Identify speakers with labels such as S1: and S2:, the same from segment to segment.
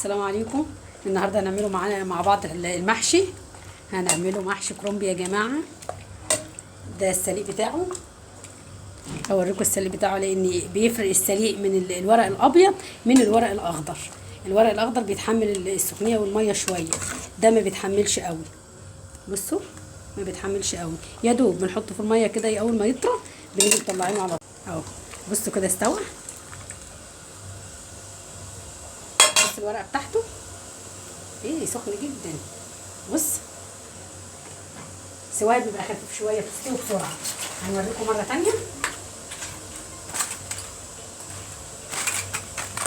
S1: السلام عليكم. النهارده هنعمله معانا مع بعض المحشي. هنعمله محشي كرنب يا جماعة. ده السليق بتاعه، اوريكم السليق بتاعه لان بيفرق السليق من الورق الابيض من الورق الاخضر. الورق الاخضر بيتحمل السخونيه والمية شوية، ده ما بيتحملش قوي. بصوا ما بيتحملش قوي، يا دوب بنحطه في المية كده، اول ما يطرى بنيجي مطلعينه على طول اهو. بصوا كده استوى. بص الورقة بتاعته ايه، سخن جدا. بص سواها بيبقى خفيف شوية، بتستوي بسرعة. هنوريكم مرة ثانية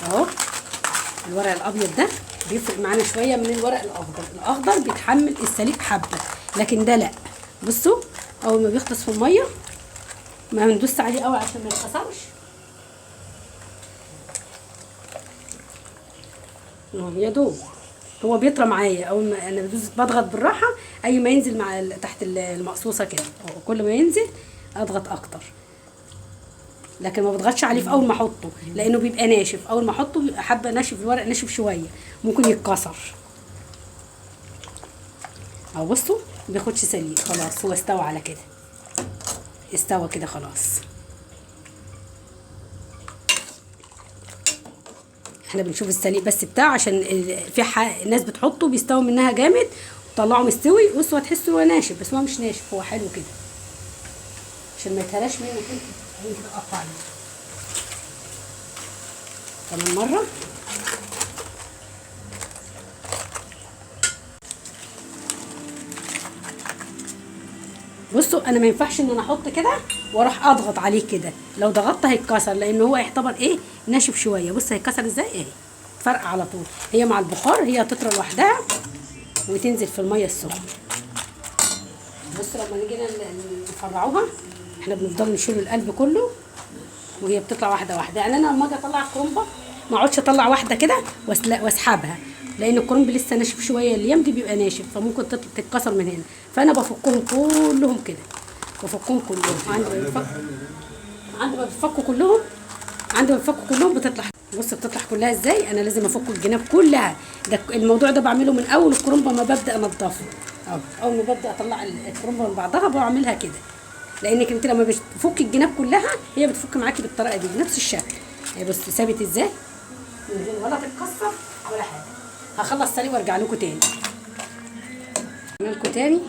S1: اهو. الورق الابيض ده بيفرق معانا شوية من الورق الاخضر. الاخضر بيتحمل السليق حبه، لكن ده لا. بصوا اول ما بيغطس في المية ما بندوس عليه قوي عشان ما يتكسرش. يا دوب هو بيطرى معايا اول ما انا بدوس، بضغط بالراحة، اي ما ينزل مع تحت المقصوصه كده، كل ما ينزل اضغط اكتر، لكن ما بضغطش عليه في اول ما احطه لانه بيبقى ناشف. اول ما احطه بيبقى حبه ناشف، الورق ناشف شوية، ممكن يتكسر. اهو بصوا ما بياخدش سليق، خلاص هو استوى على كده، استوى كده خلاص. احنا بنشوف السليق بس بتاعه عشان في ناس بتحطه بيستوي منها جامد وطلعه مستوي. بصوا هتحسوا هو ناشف، بس هو مش ناشف، هو حلو كده عشان ما يتهراش منك انت تقطع عليه كمان مرة. بصوا انا ما ينفعش ان انا احط كده واروح اضغط عليه كده، لو ضغطت هيتكسر لان هو يعتبر ايه ناشف شوية. بص هيتكسر ازاي، ايه فرق على طول. هي مع البخار هي هتطرى لوحدها وتنزل في المية السخنة. بصوا لما نيجي نفرعوها احنا بنفضل نشيل القلب كله وهي بتطلع واحدة واحدة. يعني انا لما اجي اطلع الكرنبه ما اقعدش اطلع واحدة كده واسحبها، لان الكرنب لسه ناشف شوية، الايام دي بيبقى ناشف فممكن تتكسر من هنا. فانا بفكهم كلهم كده، بفكهم كلهم عند ما بفكوا كلهم، عند ما بفكوا كلهم بتطلع. بص بتطلع كلها ازاي. انا لازم افك الجناب كلها. ده الموضوع ده بعمله من اول الكرنبه ما ببدا انضفها، اهو اول ما ببدا اطلع الكرنبه من بعضها بعملها كده، لانك انت لما بتفك الجناب كلها هي بتفك معاكي بالطريقة دي بنفس الشكل. بص ثابت ازاي من غير ولا تتكسر ولا حاجة. هخلص سليق وارجع لكم تاني. لكم تاني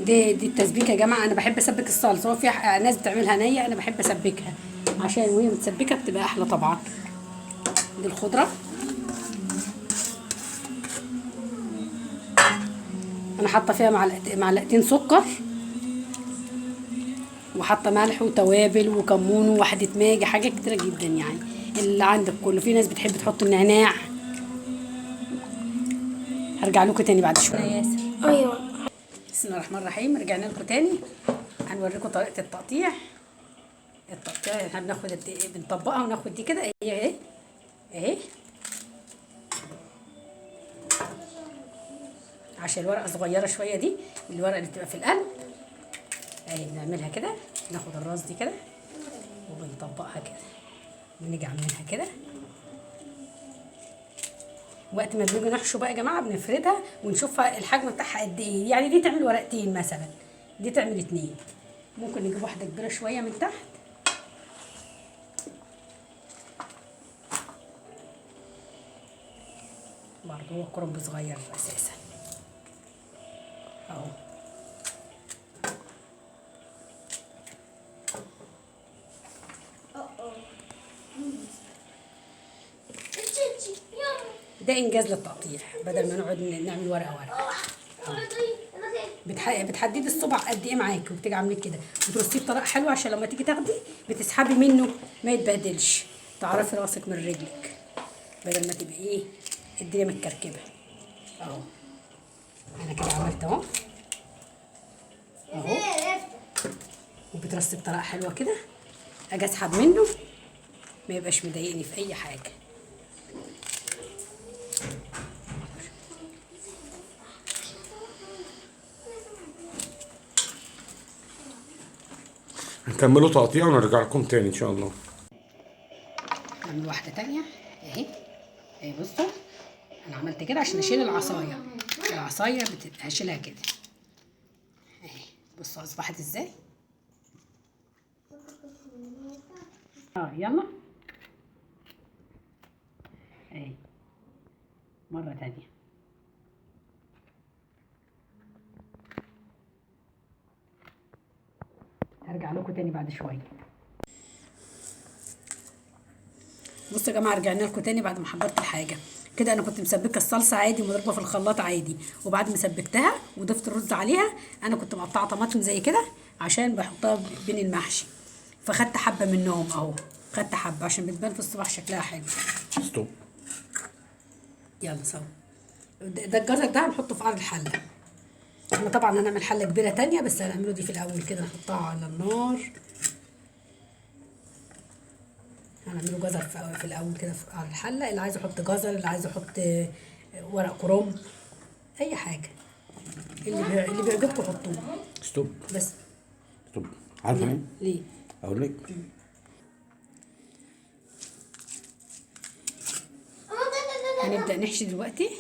S1: دي التسبيكه يا جماعة. انا بحب اسبك الصلصه، هو في ناس بتعملها نيه، انا بحب اسبكها عشان وهي متسبكه بتبقى احلى طبعا. دي الخضرة انا حاطه فيها معلقتين سكر، وحاطه ملح وتوابل وكمون ووحده ماجي، حاجات كتيرة جدا يعني اللي عندك كله. في ناس بتحب تحط النعناع. هرجع لكم تاني بعد شوية يا ياسر. ايوه بسم الله الرحمن الرحيم. رجعنا لكم تاني، هنوريكم طريقه التقطيع. التقطيع احنا بناخد بنطبقها وناخد دي كده، هي اهي اهي، عشان الورقة صغيرة شوية، دي الورقة اللي بتبقى في القلب اهي. بنعملها كده، ناخد الراس دي كده وبنطبقها كده، بنيجي عاملينها كده. وقت ما بنيجي نحشو بقى يا جماعة بنفردها ونشوفها الحجم بتاعها قد ايه. يعني دي تعمل ورقتين مثلا، دي تعمل 2. ممكن نجيب واحدة كبيرة شوية من تحت. برضه هو كرنب صغير اساسا اهو. ده انجاز للتقطيع بدل ما نقعد نعمل ورقة ورقة. بتحددي الصبع قد ايه معاكي وبتيجي عاملين كده وترصيه بطريقة حلوة عشان لما تيجي تاخدي بتسحبي منه ما يتبهدلش، تعرفي راسك من رجلك بدل ما تبقي ايه الدنيا متكركبه اهو. انا كده عملت اهو اهو، وبترصي بطريقة حلوة كده، اجي اسحب منه ما يبقاش مضايقني في اي حاجة.
S2: هنكملوا تقطيع ونرجع لكم تاني ان شاء الله.
S1: نعمل واحدة تانية اهي اهي. بصوا انا عملت كده عشان اشيل العصاية. العصاية هشيلها كده اهي. بصوا اصبحت ازاي. يلا اهي مرة تانية. هرجع لكم تاني بعد شوية. بصوا يا جماعة رجعنا لكم تاني بعد ما حضرت الحاجة كده. انا كنت مسبكه الصلصه عادي ومضربه في الخلاط عادي، وبعد ما سبكتها وضفت الرز عليها انا كنت مقطعه طماطم زي كده عشان بحطها بين المحشي، فخدت حبه منهم اهو، خدت حبه عشان بتبان في الصباح شكلها حلو.
S2: stop.
S1: يلا سوا. ده الجزر ده هنحطه في قعر الحلة. احنا طبعا هنعمل حله كبيرة تانية، بس هنعمله دي في الاول كده، نحطها على النار. هنعمله جزر في الاول كده على الحلة. اللي عايز يحط جزر، اللي عايز يحط ورق كرنب، اي حاجة اللي بيعجبكم حطوه.
S2: stop
S1: بس
S2: stop. عارفه ليه؟
S1: ليه؟
S2: اقول لك.
S1: هنبدا نحشي دلوقتي.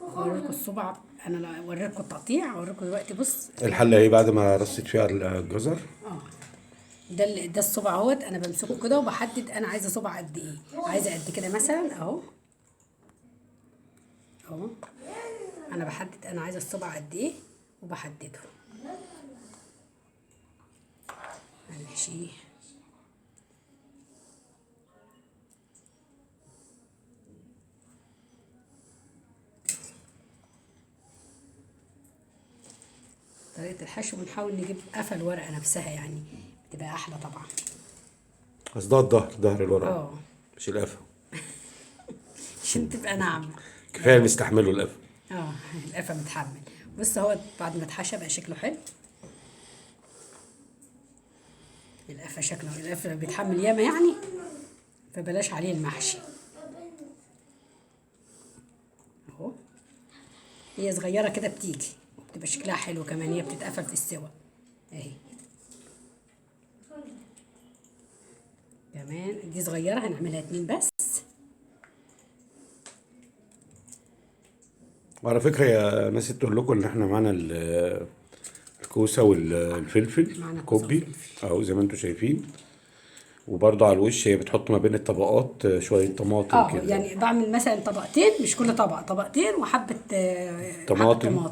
S1: اوريكم الصبع، انا اوريكم التقطيع، اوريكم دلوقتي. بص
S2: الحلة اهي بعد ما رصيت فيها الجزر.
S1: ده الصبع اهوت، انا بمسكه كده وبحدد انا عايزه صبع قد ايه. عايزه قد كده مثلا اهو اهو، انا بحدد انا عايزه الصبع قد ايه وبحدده. هنحشيه طريقة الحشو، بنحاول نجيب قفا الورقة نفسها يعني بتبقى أحلى طبعا.
S2: قصدها الظهر، ظهر الورقة مش القفا.
S1: عشان تبقى ناعمة.
S2: كفاية مستحمله القفا.
S1: القفا متحمل. بص اهو بعد ما اتحشى بقى شكله حلو. القفا شكله، القفا بيتحمل ياما يعني، فبلاش عليه المحشي. اهو هي صغيرة كده بتيجي بتبقى شكلها حلو كمان، هي بتتقفل في السوا اهي. كمان دي صغيرة هنعملها 2 بس.
S2: وعلى فكرة يا ناس تقول لكم ان احنا معانا الكوسة والفلفل كوبي اهو زي ما انتم شايفين، وبرضه على الوش هي بتحط ما بين الطبقات شوية طماطم كده.
S1: يعني بعمل مثلا طبقتين، مش كل طبق، طبقتين وحبه طماطم.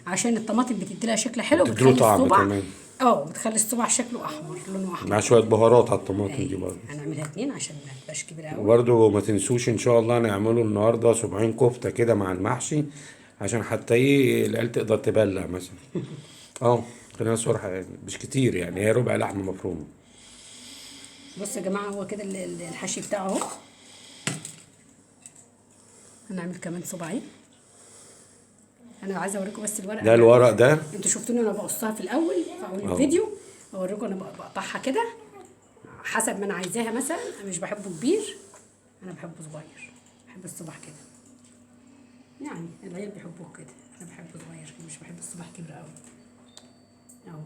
S1: عشان الطماطم بتدي لها شكل حلو،
S2: بتدي طعم كمان.
S1: بتخلي الصبع شكله احمر، لونه احمر،
S2: مع شوية بهارات على الطماطم دي برضه.
S1: هنعملها 2 عشان ما تبقاش كبيرة قوي.
S2: وبرضه ما تنسوش ان شاء الله نعمله النهارده 70 كفته كده مع المحشي، عشان حتى ايه العيال تقدر تبلع مثلا. خلينا صراحة يعني مش كتير يعني، هي ربع لحمه مفرومه.
S1: بصوا يا جماعة هو كده الحشي بتاعه اهو. هنعمل كمان صباعين. انا عايزه اوريكم بس الورقة
S2: ده، الورق ده
S1: انتوا شفتوني انا بقصها في الاول في اول الفيديو، اوريكم انا بقطعها كده حسب ما انا عايزاها. مثلا انا مش بحبه كبير، انا بحبه صغير، بحب الصباع كده يعني، العيال بيحبوه كده، انا بحبه صغير، مش بحب الصباع كبير قوي اهو.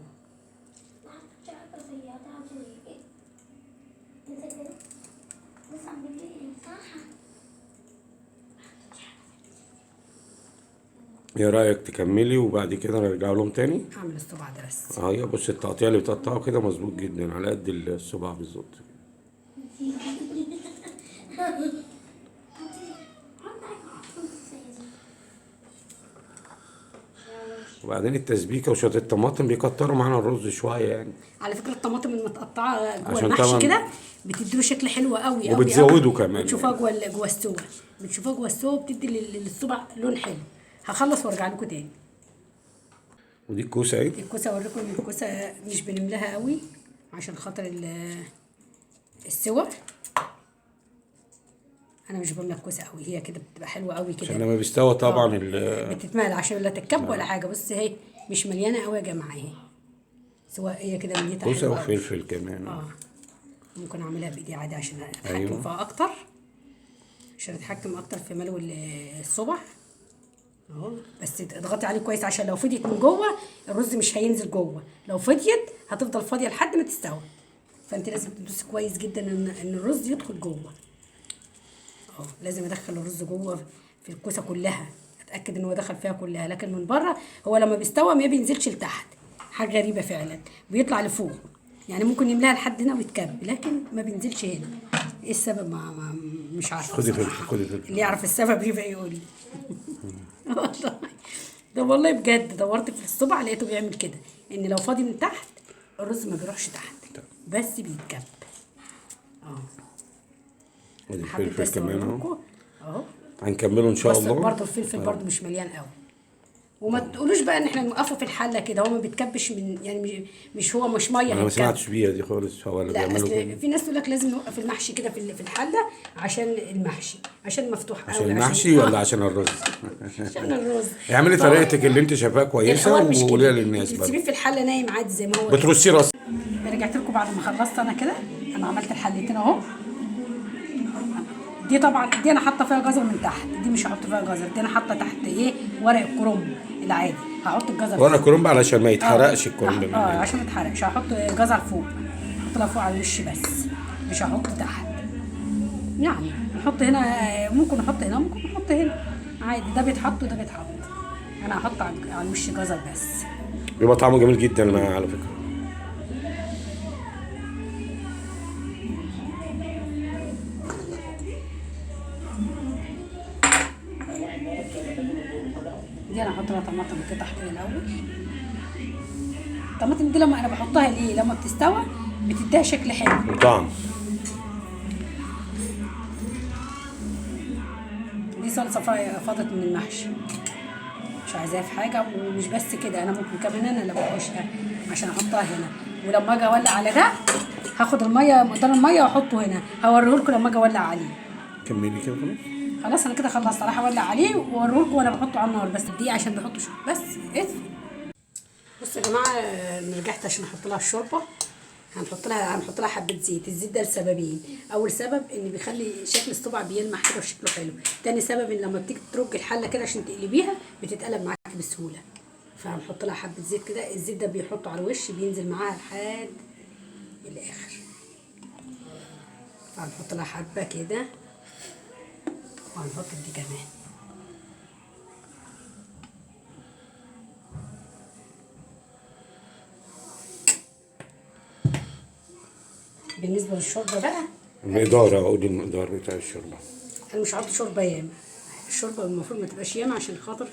S2: ايه رايك تكملي وبعد كده نرجع لهم تاني؟
S1: هعمل الصباع ده بس.
S2: هي بص التقطيع اللي بتقطعه كده مظبوط جدا على قد الصباع بالظبط. وبعدين التسبيكه وشوية الطماطم بيكتروا معانا الرز شوية يعني.
S1: على فكرة الطماطم المتقطعة جوه المحشي كده بتديله شكل حلو قوي قوي،
S2: وبتزوده كمان.
S1: بتشوفها جوه السوا، بتشوفها جوه السوا بتدي للصبع لون حلو. هخلص وارجع لكم تاني.
S2: ودي الكوسه اهي.
S1: الكوسه اوريكم ان الكوسه مش بنملاها قوي عشان خاطر السوا. انا مش بملى الكوسه قوي، هي كده بتبقى حلوة قوي كده
S2: عشان لما بيستوى طبعا
S1: بتتملى عشان لا تتكب ولا حاجة. بص اهي مش مليانة قوي يا جماعة اهي، سواء هي كده مليتها
S2: كوسة وفلفل كمان.
S1: ممكن اعملها بايدي عادي عشان اتحكم فيها اكتر، عشان اتحكم اكتر في ملو الصبع اهو. بس اضغطي عليه كويس عشان لو فضيت من جوه الرز مش هينزل جوه، لو فضيت هتفضل فاضية لحد ما تستوي، فانت لازم تدوسي كويس جدا ان الرز يدخل جوه اهو. لازم ادخل الرز جوه في الكوسه كلها، اتاكد ان هو دخل فيها كلها. لكن من بره هو لما بيستوى ما بينزلش لتحت، حاجة غريبة فعلا، بيطلع لفوق. يعني ممكن يملاها لحد هنا ويتكب، لكن ما بينزلش هنا. ايه السبب؟ ما مش عارفه
S2: خدي
S1: بصراحة.
S2: فلفل، خدي فلفل.
S1: اللي يعرف السبب يبقى يقول لي. والله ده والله بجد دورت في الصبع لقيته بيعمل كده، ان لو فاضي من تحت الرز ما بيروحش تحت، بس بيتكب.
S2: ادي
S1: حبيت
S2: الفلفل
S1: بس
S2: كمان اهو.
S1: اوريكم اهو.
S2: هنكمله ان شاء
S1: بس
S2: الله.
S1: برضه الفلفل برضه مش مليان قوي. وما تقولوش بقى ان احنا نوقفه في الحلة كده، هو ما بيتكبش من يعني مش هو مش مية
S2: انا ما
S1: هيتكب.
S2: سمعتش بيها دي خالص، هو اللي
S1: لا
S2: بيعملوا
S1: اصل
S2: كده
S1: في ناس تقول لك لازم نوقف المحشي كده في الحلة عشان المحشي، عشان مفتوح
S2: عشان
S1: قوي،
S2: المحشي ولا عشان الرز؟
S1: عشان الرز.
S2: اعملي طريقتك اللي انت شايفاها كويسة
S1: الحوار مش كده.
S2: وقوليها للناس
S1: انت بتسيبيه
S2: بقى.
S1: في الحلة نايم عادي زي ما هو كده.
S2: بترصيه رص.
S1: رجعت لكم بعد ما خلصت انا كده، انا عملت الحلتين اهو. دي طبعا دي انا حاطه فيها جزر من تحت، دي مش هحط فيها جزر، دي انا حاطه تحت ايه ورق الكرنب العادي، هحط الجزر
S2: ورق
S1: فوق.
S2: كرنب علشان ما يتحرقش الكرنب مننا.
S1: عشان ما يتحرقش هحط جزر فوق، هحط لها فوق على الوش بس، مش هحط تحت. يعني نحط هنا، ممكن نحط هنا، ممكن نحط هنا عادي، ده بيتحط وده بيتحط. انا هحط على الوش جزر بس.
S2: بيبقى طعمه جميل جدا على فكرة.
S1: دي انا هحط لها طماطم كده تحت الاول. الطماطم دي لما انا بحطها ليه؟ لما بتستوى بتديها شكل حلو
S2: وطعم.
S1: دي صلصه فاضت من المحشي، مش عايزاها في حاجة. ومش بس كده، انا ممكن كمان انا اللي بحوشها عشان احطها هنا، ولما اجي اولع على ده هاخد المية، مقدار المية، واحطه هنا. هوريهولكم لما اجي اولع عليه.
S2: كملي كده خلاص.
S1: خلاص انا كده خلصت، راح اولع عليه واوريهولكم وانا بحطه على النار، بس دقيقة عشان بحطه شوية بس. ايه بصوا يا جماعة، انا رجعت عشان احط لها الشوربة. هنحط لها حبه زيت. الزيت ده لسببين، اول سبب ان بيخلي شكل الصبع بيلمع كده وشكله حلو، تاني سبب ان لما بتيجي ترج الحلة كده عشان تقلبيها بتتقلب معاك بسهولة. فهنحط لها حبه زيت كده، الزيت ده بيحطه على الوش بينزل معاها لحد الاخر. فهنحط لها حبه كده، وهنحط دي كمان. بالنسبة للشوربه بقى،
S2: المقدار، اقول المقدار بتاع الشوربة.
S1: انا مش هحط شوربة ياما، الشوربة المفروض ما تبقاش ياما عشان خاطر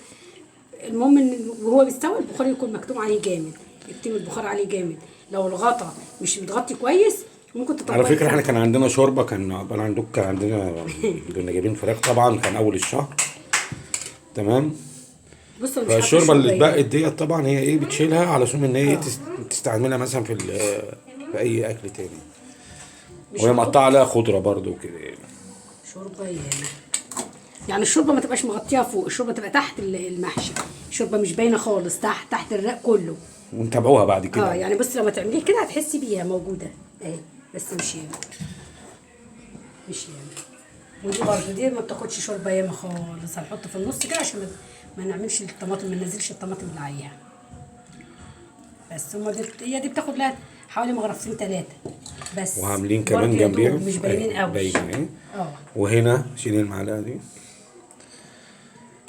S1: المهم ان وهو بيستوي البخار يكون مكتوم عليه جامد، يكتم البخار عليه جامد. لو الغطا مش متغطي كويس ممكن تطبقي
S2: على فكرة احنا
S1: الفرن.
S2: كان عندنا شوربة، كان انا عندك كان عندنا، كنا جايبين فراخ طبعا، كان اول الشهر. تمام.
S1: بصوا مش حاطه
S2: فالشوربه اللي
S1: شوربة
S2: اتبقت ديت طبعا هي ايه، بتشيلها على اساس ان هي تستعملها مثلا في اي اكل تاني،
S1: مش
S2: وهي
S1: هحط
S2: مقطعه عليها خضرة برضو وكده يعني.
S1: شوربة ياما، يعني الشوربة ما تبقاش مغطيها فوق، الشوربة تبقى تحت المحشي، الشوربة مش باينة خالص، تحت الرق كله.
S2: ونتابعوها بعد كده.
S1: يعني بصي لما تعمليه كده هتحسي بيها موجودة اهي، بس مش ياما، مش ياما. ودي برضه دي ما بتاخدش شوربة ياما خالص، هنحط في النص كده عشان ما نعملش الطماطم، ما ننزلش الطماطم اللي عليها. بس هما دي، هي دي بتاخد لها حوالي مغرفتين 3 بس.
S2: وعاملين كمان
S1: برضه يا دوب
S2: جنبيها
S1: مش باينين قوي.
S2: باينة اهي. وهنا شيلي المعلقة دي،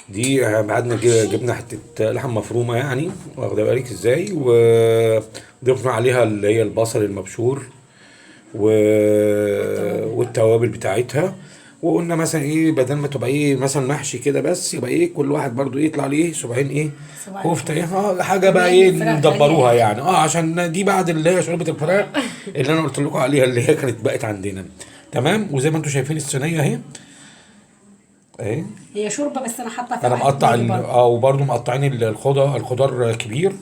S2: دي قعدنا جبنا حتة لحم مفرومه يعني، واخده بالك ازاي، وضفنا عليها اللي هي البصل المبشور والتوابل بتاعتها. وقلنا مثلا ايه، بدل ما تبقى ايه مثلا محشي كده بس، يبقى ايه كل واحد برضو ايه يطلع ليه صباعين ايه
S1: صباعين
S2: كفته ايه، حاجة بقى ايه
S1: فراخ
S2: ندبروها
S1: غالية.
S2: يعني، عشان دي بعد اللي هي شوربة الفراخ اللي انا قلت لكم عليها اللي هي كانت بقت عندنا. تمام. وزي ما انتم شايفين الصينية اهي، اهي
S1: هي شوربة بس انا حاطه فيها
S2: انا
S1: واحد
S2: مقطع
S1: ماجي برضه.
S2: وبرضه مقطعين الخضار كبير.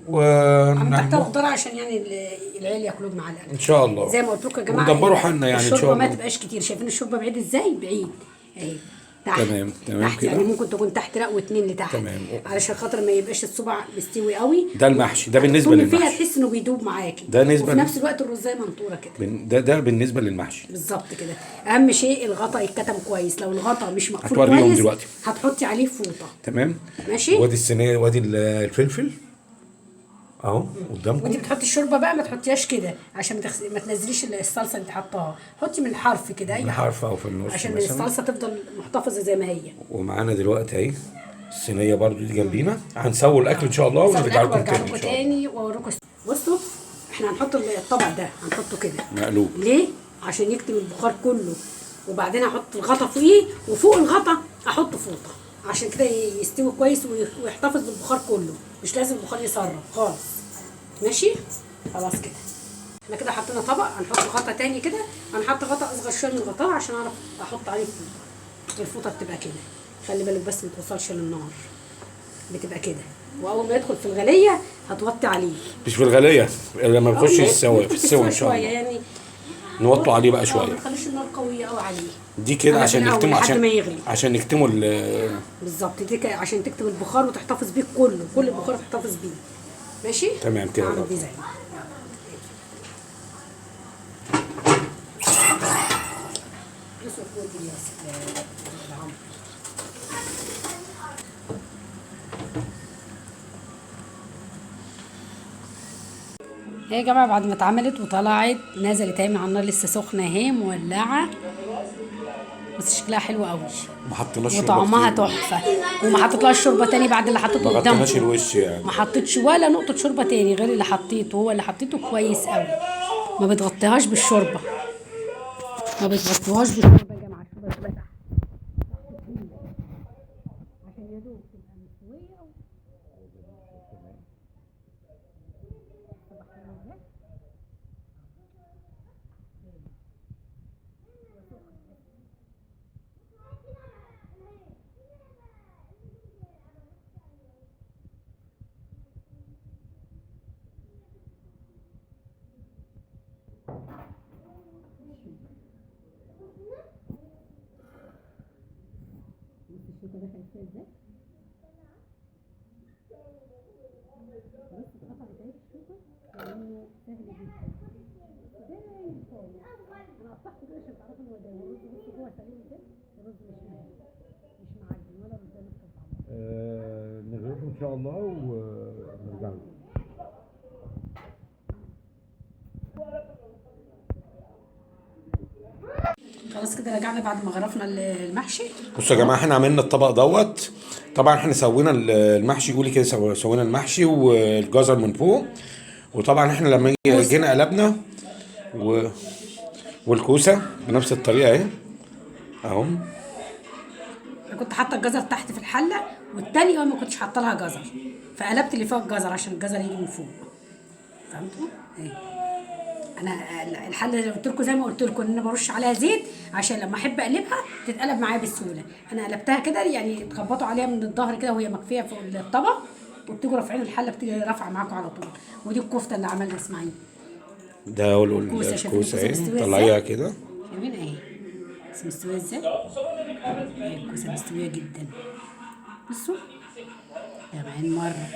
S2: و
S1: عم تحتها خضار عشان يعني العيال ياكلوه مع الاكل
S2: ان شاء الله
S1: زي ما قلت لكم يا جماعة.
S2: وندبروا حالنا يعني ان شاء
S1: الشوربة ما
S2: الله.
S1: تبقاش كتير، شايفين الشوربة بعيد ازاي؟ بعيد اهي تحت.
S2: تمام، تمام
S1: تحت
S2: كده.
S1: يعني ممكن تكون تحت رق واتنين لتحت.
S2: تمام.
S1: علشان خاطر ما يبقاش الصبع مستوي قوي.
S2: ده المحشي، ده بالنسبة
S1: تقومي فيها
S2: للمحشي.
S1: تحس انه بيدوب معاكي.
S2: ده نسبة
S1: وفي نفس الوقت الرزايه منطوره كده.
S2: ده بالنسبة للمحشي
S1: بالظبط كده. اهم شيء الغطا يتكتم كويس، لو الغطا مش مقفول
S2: هتوريهم
S1: كويس
S2: دلوقتي.
S1: هتحطي عليه فوطه.
S2: تمام
S1: ماشي.
S2: وادي الصينية، وادي الفلفل اهو قدامكم.
S1: وانت بتحطي الشوربة بقى ما تحطيهاش كده عشان ما تنزليش الصلصه اللي انت حطاها، حطي من الحرف كده، اي
S2: الحرف او في النص
S1: عشان
S2: مثلا،
S1: الصلصه تفضل محتفظة زي ما هي.
S2: ومعانا دلوقتي اهي الصينية برضو دي جنبينا، هنسوي الاكل ان شاء الله ونرجع لكم تاني ان شاء الله.
S1: تاني واوريكم. بصوا احنا هنحط الطبق ده، هنحطه كده
S2: مقلوب.
S1: ليه؟ عشان يكتم البخار كله، وبعدين احط الغطا فوقيه، وفوق الغطا احط فوطه عشان كده يستوي كويس ويحتفظ بالبخار كله، مش لازم البخار يسرب خالص. ماشي خلاص كده احنا كده حطينا طبق، هنحط غطا تاني كده، هنحط غطا اصغر شوية من الغطاء عشان اعرف احط عليه الفوطه. الفوطه بتبقى كده، خلي بالك بس ما توصلش للنار، بتبقى كده، واول ما يدخل في الغليه هتوطي عليه.
S2: مش في الغليه، لما بيخش يستوي في السوا ان شاء الله
S1: يعني
S2: نوطوا عليه بقى شوية،
S1: ما تخليش النار قوية قوي عليه.
S2: دي كده عشان نكتمه، عشان عشان نكتمه
S1: بالظبط، دي عشان تكتم البخار وتحتفظ بيه كله، كل البخار تحتفظ بيه. ماشي
S2: تمام كده.
S1: اعمل دي زي يا جماعة. بعد ما اتعملت وطلعت نزلت اهي من على النار لسه سخنة اهي مولعه، بس شكلها حلو قوي.
S2: ما حطيناش
S1: وطعمها تحفة، وما حطيتلهاش شوربة تاني بعد اللي حطيته قدامكم.
S2: ما غطيناش الوش يعني،
S1: ما حطيتش ولا نقطة شوربة تاني غير اللي حطيته، هو اللي حطيته كويس قوي. ما بتغطيهاش بالشوربه، ما بتغطيهاش بالشوربه يا جماعة، الشوربة بتبقى تحت عشان يا دوب تبقى مستوية. الشوكة دخلت فيها ازاي؟ بص اتقطعت اهي الشوكة لانه سهل جدا. دايب خالص، انا قطعته كده عشان تعرفوا ان هو دايب. والرز بصوا جوه سليم ازاي، الرز مش معجن ولا رز لسه طعمه.
S2: نغرفه ان شاء الله ونرجع لكم.
S1: خلاص كده رجعنا بعد ما غرفنا المحشي.
S2: بصوا يا جماعة احنا عملنا الطبق دوت، طبعا احنا سوينا المحشي، قولي كده سوينا المحشي والجزر من فوق، وطبعا احنا لما جينا قلبنا والكوسه بنفس الطريقة اهي اهو.
S1: انا كنت حاطه الجزر تحت في الحلة، والتانية ما كنتش حاطه لها جزر، فقلبت اللي فيها الجزر عشان الجزر يجي من فوق. فهمتوا؟ اهي انا الحلة اللي قلت لكم زي ما قلت لكم ان انا برش عليها زيت عشان لما احب اقلبها تتقلب معايا بسهولة. انا قلبتها كده يعني تخبطوا عليها من الظهر كده وهي مكفيه فوق الطبق، وبتيجوا رافعين الحلة بتيجي رافعه معاكم على طول. ودي الكفتة اللي عملها اسماعيل،
S2: ده هو الكوسه اهي، طلعيها كده
S1: شايفين اهي بس مستوية ازاي؟ الكوسه مستوية جدا. بصوا يا مرة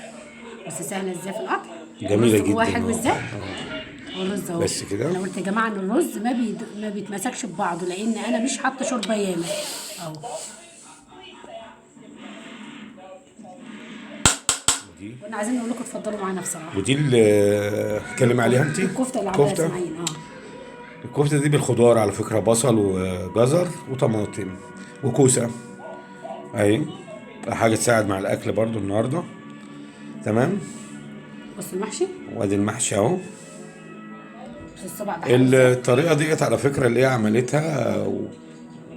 S1: بس سهلة ازاي في القطع،
S2: جميلة جدا.
S1: هو حلو ازاي؟ الرز اهو
S2: بس كده.
S1: انا قلت يا جماعة ان الرز ما بيتمسكش ببعضه لان انا مش حاطه شوربة ياما اهو. كنا عايزين نقول لكم اتفضلوا معانا بصراحة.
S2: ودي اللي اتكلم عليها انت
S1: الكفتة اللي عملها اسماعيل.
S2: الكفتة دي بالخضار على فكرة، بصل وجزر وطماطم وكوسه اهي، حاجة تساعد مع الاكل برضو النهارده. تمام.
S1: بص المحشي،
S2: وادي المحشي اهو. الطريقة ديت على فكرة اللي هي عملتها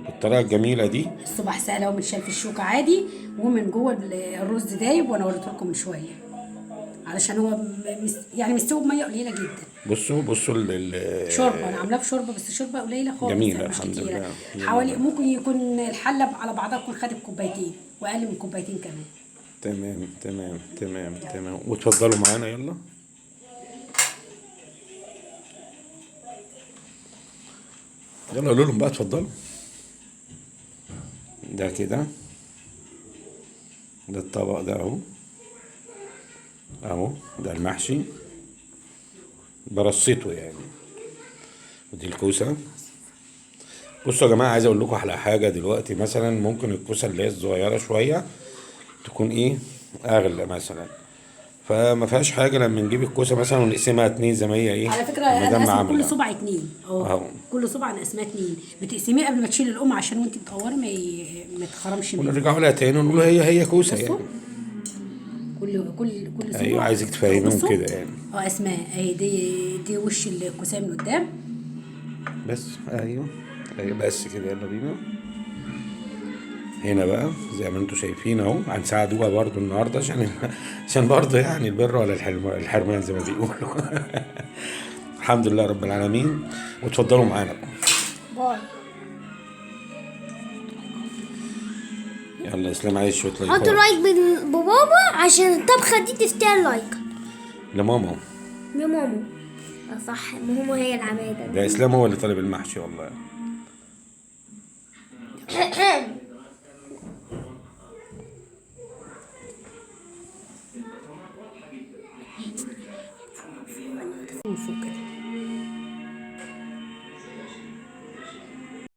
S2: بالطريقة الجميلة دي،
S1: الصبح سهلة ومتشال في الشوكة عادي، ومن جوه الرز دايب، وانا وريته لكم من شوية علشان هو يعني مستوي بميه قليله جدا.
S2: بصوا
S1: شوربة، انا عاملاه بشوربه بس شوربة قليله خالص،
S2: جميلة الحمد لله.
S1: حوالي ممكن يكون الحلة على بعضها تكون خدت كوبايتين واقل من كوبايتين كمان.
S2: تمام تمام تمام تمام. وتفضلوا معانا يلا. يلا قولوا لهم بقى اتفضلوا. ده كده ده الطبق ده اهو اهو، ده المحشي برصيته يعني، ودي الكوسه. بصوا يا جماعة عايز اقول لكم على حاجة دلوقتي، مثلا ممكن الكوسه اللي هي الصغيرة شوية تكون ايه اغلى مثلا، فما فيهاش حاجة لما نجيب الكوسه مثلا ونقسمها اتنين زي ما هي ايه.
S1: على فكرة انا
S2: المدام
S1: قاسمة
S2: عاملة.
S1: كل صبع اتنين
S2: أهو.
S1: اهو، كل صبع انا قاسماه اتنين. بتقسميه قبل ما تشيل القمع عشان وانت بتقوري ما يتخرمش منك.
S2: ونرجعوا لها تاني ونقول هي كوسة
S1: بصوا.
S2: يعني.
S1: كل صبع.
S2: ايوه، عايزك تفهميهم
S1: بصوا.
S2: كده يعني.
S1: اسماء اهي، دي وش الكوسه من قدام
S2: بس. ايوه ايوه بس كده، يلا بينا. هنا بقى زي ما انتم شايفين اهو، هنساعدوها برضو النهارده عشان برضو يعني البر ولا الحرمان زي ما بيقولوا. الحمد لله رب العالمين. وتفضلوا معانا بقى.
S3: باي.
S2: يلا اسلام عايز شوية
S3: حطوا
S2: لايكات.
S3: like ببابا عشان الطبخة دي تستاهل like.
S2: لماما.
S3: لماما. صح، ماما هي العماده.
S2: ده اسلام هو اللي طالب المحشي والله.